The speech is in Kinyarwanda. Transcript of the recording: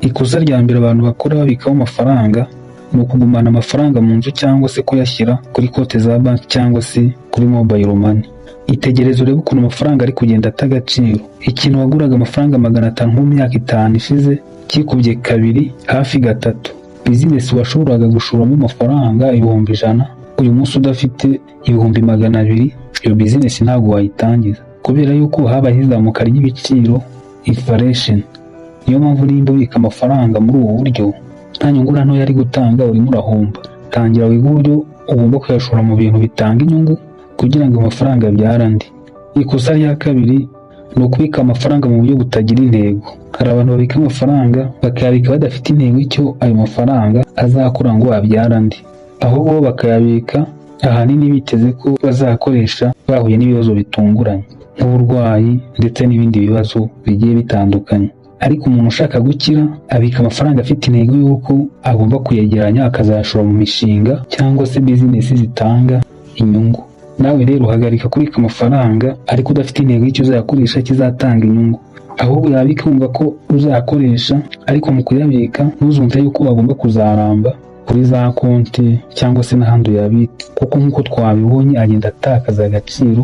Ikosa rya mbere abantu bakora babikamo amafaranga ni ukugumana amafaranga mu nzu cyangwa se kuyashyira kuri konti za banki cyangwa se kuri mobile money. Itegereze urebe ukuntu amafaranga ari kugenda ata agaciro. Ikintu waguraga amafaranga 500 nko mu myaka 5 ishize kikubye kabiri, hafi gatatu. Bizinesi washoboraga gushoramo amafaranga 100,000, uyu munsi udafite 200,000 iyo bizinesi ntabwo wayitangiza, kubera yuko habayeho izamuka ry'ibiciro, inflation. Niyo mpamvu nimba ubika amafaranga muri ubu buryo nta nyungu na ntoya ari gutanga, urimo urahomba. Tangira wige uburyo ugomba kuyashora mu bintu bitanga inyungu kugira ngo amafaranga abyare andi. Ikosa rya kabiri ni ukubika amafaranga mu buryo butagira intego. Hari abantu babika amafaranga bakayabika badafite intego icyo ayo mafaranga azakora ngo abyare andi, ahubwo bo bakayabika ahanini biteze ko bazakoresha bahuye n'ibibazo bitunguranye nk'uburwayi ndetse n'ibindi bibazo bigiye bitandukanye. Ariko umuntu ushaka gukira abika amafaranga afite intego y'uko agomba kuyegeranya akazayashora mu mishinga cyangwa se bizinesi zitanga inyungu. Nawe rero hagarika kubika amafaranga ariko udafite intego y'icyo uzayakoresha kizatanga inyungu, ahubwo yabika wumva ko uzayakoresha, ariko mu kuyabika ntuzumve yuko agomba kuzaramba kuri za konti cyangwa se n'ahandi uyabitse, kuko nk'uko twabibonye agenda atakaza agaciro.